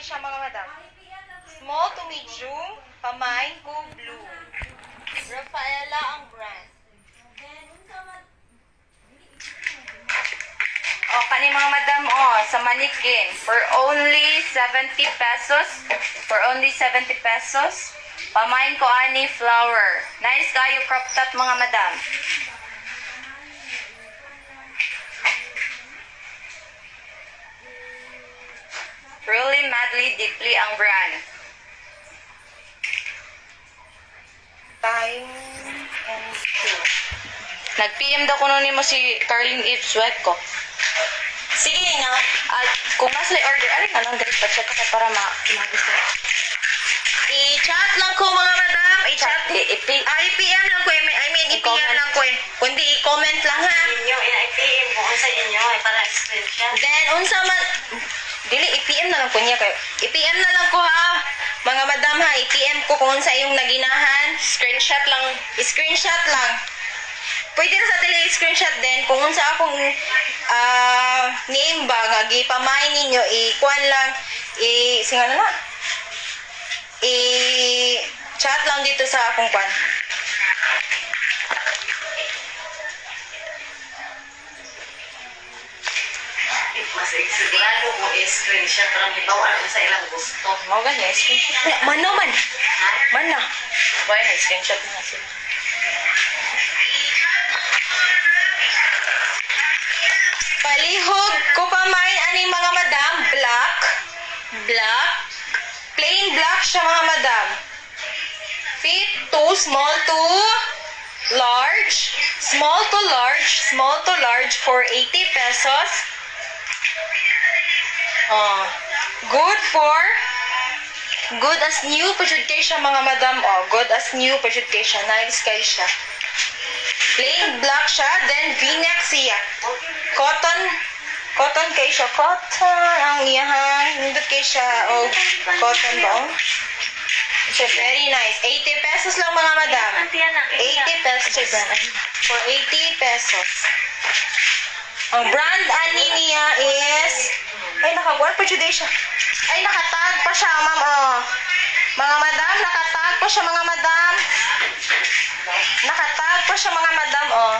siya, mga madam. Small to medium, pamain ko blue. Rafaela ang brand. O, kani mga madam, o, sa manikin. For only 70 pesos. For only 70 pesos. Pamain ko ani flower. Nice kayo crop top, mga madam. Truly, madly, deeply ang brand. Time and two. Nag-PM daw kuno nimo si Carlene Eve Sueco. Sige na. At kung nasa order, alin na lang dali pa-check ka para ma magustuhan. I-chat lang ko, mga madam. I-chat. I-P Ah, i-PM lang ko eh. I mean, i-PM I-comment. lang ko eh. Kundi i-comment lang ha. Inyo, ina-PM ko sa inyo ay para screenshot. Then, unsa man. Dili, i-PM na lang ko niya kayo. I-PM na lang ko ha. Mga madam ha, i-PM ko kung unsa iyong naginahan. Screenshot lang. I-screenshot lang. Pwede na sa dili i-screenshot din kung unsa akong name ba nga gipamay ninyo, i-kuan lang, i singa na na. I-chat lang dito sa akong kuan. Mas sigurado ko i-screenshot para hibaw ano sa ilang gusto. Mao gani screenshot. Na, man na man. Ha? Man na. Why na screenshot na sila. Palihog ko pamay ani, mga madam, black. Black. Plain black siya, mga madam. Fit to small to large. Small to large, small to large for 80 pesos. Oh, good for good as new pa jud kay siya, mga madam, oh. Good as new pa jud kay siya. Nice kay siya. Plain black siya, then V-neck siya. Cotton, cotton kay siya. Cotton ang iyahang. Nindot kay siya. O, cotton ba? Oh? Siya, very nice. 80 pesos lang, mga madam. Auntie, anak. 80 pesos. For 80 pesos. Ang brand ani niya is. Ay, nakakuha pa siya siya. Ay, nakatag pa siya, ma'am. Oh. Mga madam, nakatag pa siya, mga madam. Nakatag pa siya, mga madam, oh.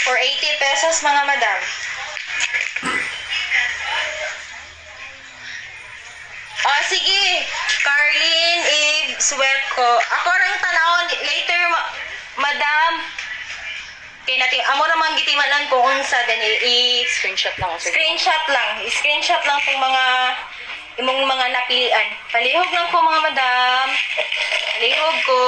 For 80 pesos, mga madam. Ah, sige. Carlene Eve Sueco. Ako rang tanawon later, madam. Kay natin, amo naman gitimanan kung unsa then i Screenshot lang. Sir. screenshot lang. I-screenshot lang tong mga imong mga napilian. Palihog lang ko, mga madam. Palihog ko.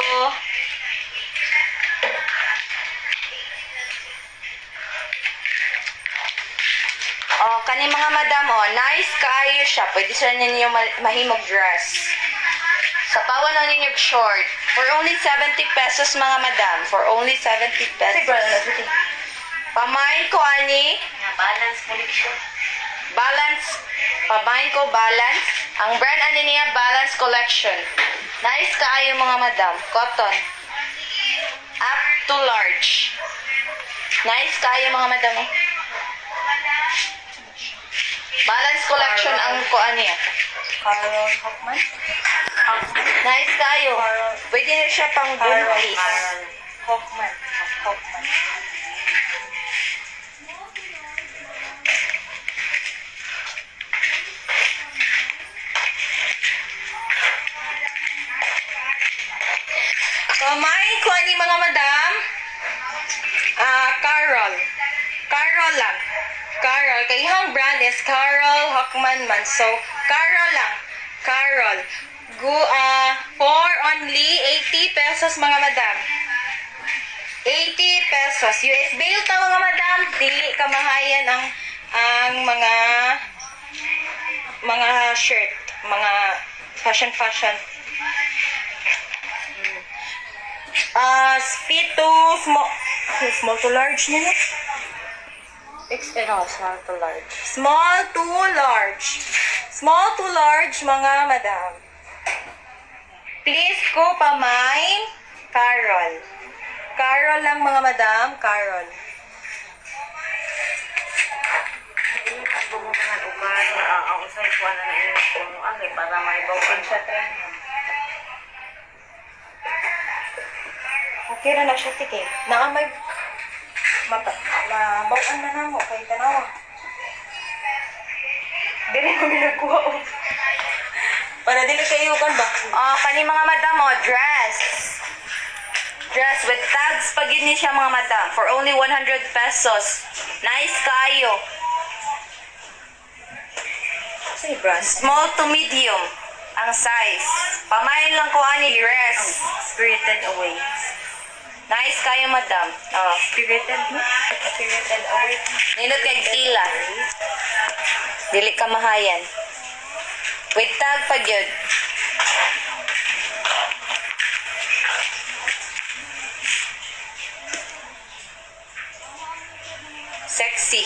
Oh, kani mga madam, oh, nice kaayo siya. Pwede siya ninyo mahimog dress. Sa pawan na ninyo short. For only 70 pesos, mga madam. For only 70 pesos. Pamain ko ani, Nga, balance collection. Balance, pamain ko balance. Ang brand ani niya, Balance Collection. Nice kaayo, mga madam. Cotton. Up to large. Nice kaayo, mga madam, oh. Balance Collection ang kuan niya. Carol Hoffman? Nice kayo. Pwede na siya pang buntis. Carol. Hoffman. Hoffman. Pamain ko ani, mga madam. Ah, Carol. Carol lang. Carol. Kay iyang brand is Carol Hoffman man. So, Carol lang. Carol. Go, for only 80 pesos, mga madam. 80 pesos. US bail ta, mga madam. Dili kamahayan ang mga shirt, mga fashion fashion. Ah, fit to small, small to large niya, no? XL, oh, small to large. Small to large. Small to large, mga madam. Please ko pamain, Carol. Carol lang, mga madam, Carol. Bubukangan og karon ang usay kuan na imo kung ano para maibaw. Okay ra na siya tike. Naa may mata mabaw-an na namo kay tanawa. Dili ko nagkuha og. Para dili kayo kan ba? Oh, kani mga madam, oh, dress. Dress with tags pag yun ni siya, mga madam. For only 100 pesos. Nice kayo. Say brand. Small to medium ang size. Pamain lang ko ani dress. Spirited Away. Nice kayo, madam. Oh. Spirited, no? Spirited Away. Nindot kay tila. Dili ka mahayan. With tag pag yun. Sexy.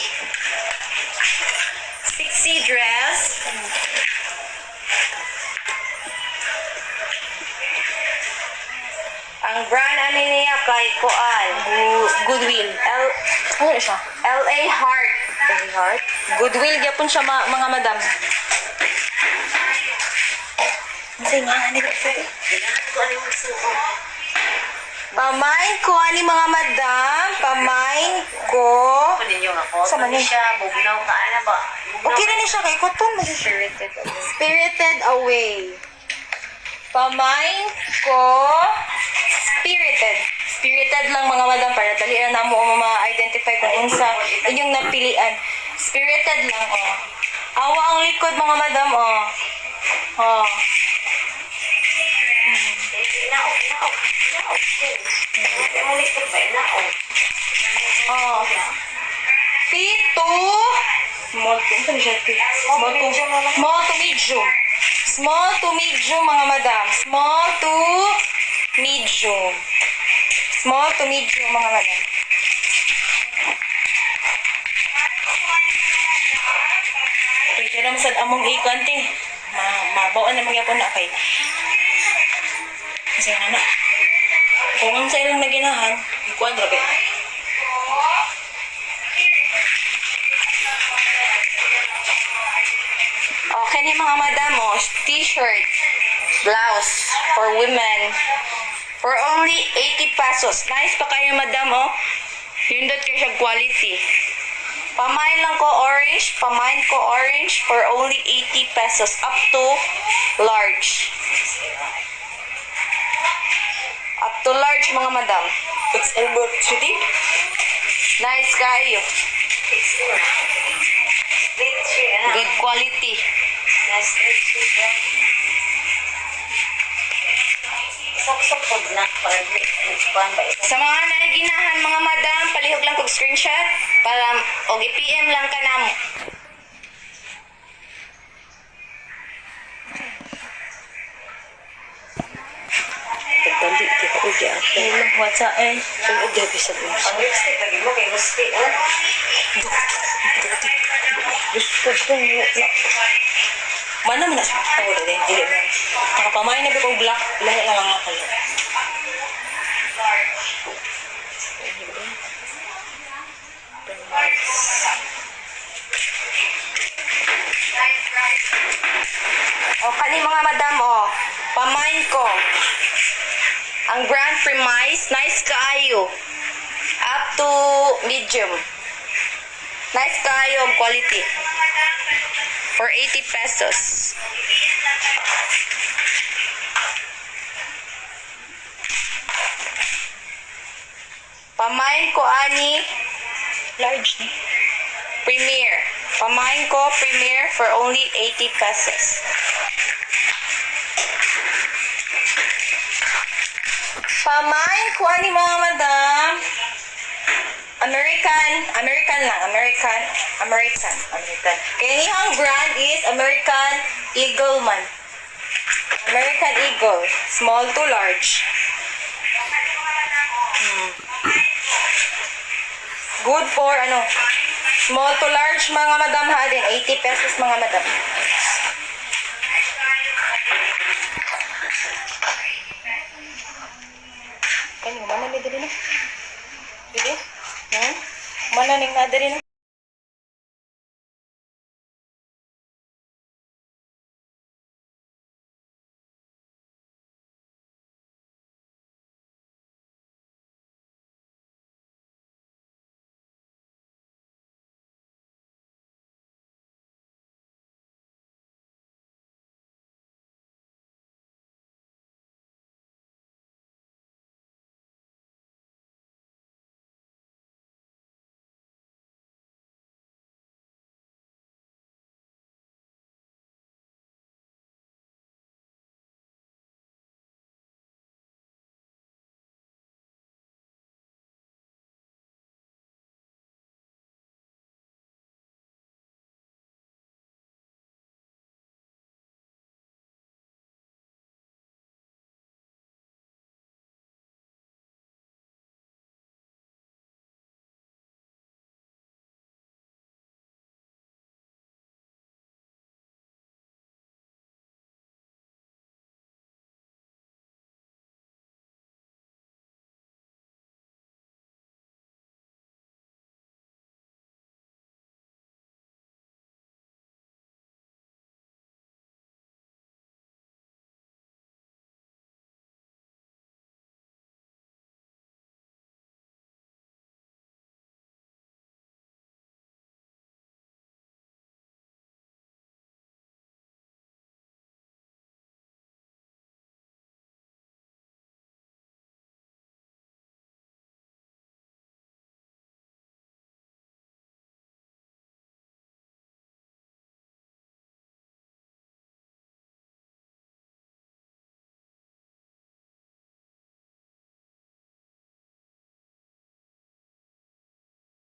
Sexy dress. Ang brand ani niya kay Kuan. Goodwill. L Ano siya? LA Heart. LA Heart. Goodwill gyapon siya mga madam. Unsay nga ani ba siya? Ganahan ko ani mo suot. Pamain ko ani, mga madam, pamain ko. Ako ninyo nga ko. Sa man eh? Siya bugnaw ka ana ba? Bugnaw. Okay na ni siya kay cotton man siya. Spirited Away. Spirited Away. Pamain ko spirited. Spirited lang, mga madam, para dali na namo ma-identify kung unsa inyong napilian. Spirited lang, oh. Awa ang likod, mga madam, oh. Oh. Naog, naog, naog. Mo likod ba naog? Oh. Fit to small to, ano siya? Fit? Small to medium. Small to medium, mga madam. Small to medium. Small to medium, mga madam. Pwede naman sa among ikuan te. Ma mabawaan na magyapon na kay. Kasi nga na. Kung ang sa ilang naginahan, ikuan ra ba na. Okay ni mga madam, oh, t-shirt, blouse for women for only 80 pesos. Nice pa kayo, madam, oh. Nindot kayo siya quality. Pamain lang ko orange, pamain ko orange for only 80 pesos up to large. Up to large, mga madam. XL ba city? Nice kayo. Straight siya na. Good quality. Na straight siya. Saksok pag na para kuan ba ito? Sa mga naginahan, mga madam, palihog lang kog screenshot para og i-PM lang ka namo. Pagdali di ko og ako. What's up eh? Og gabi sa unsa. Ang lipstick lagi mo kay gusti oh. Gusto ko na. Mana man na siya. Oh, dili dili na. Nakapamay na ba kong black? Lahi lang ang color. O kani, mga madam, o. Pamain ko. Ang brand Premise, nice kaayo. Up to medium. Nice kaayo ang quality. For 80 pesos. Pamain ko ani Large ni. Premier. Pamain ko Premier for only 80 pesos. Pamain ko ani, mga madam. American, American lang, American, American, American. Kaya niyang brand is American Eagle man. American Eagle, small to large. Good for ano, small to large, mga madam, ha din, 80 pesos, mga madam. Kani mana ni diri na? Dili? Mana ning na diri na?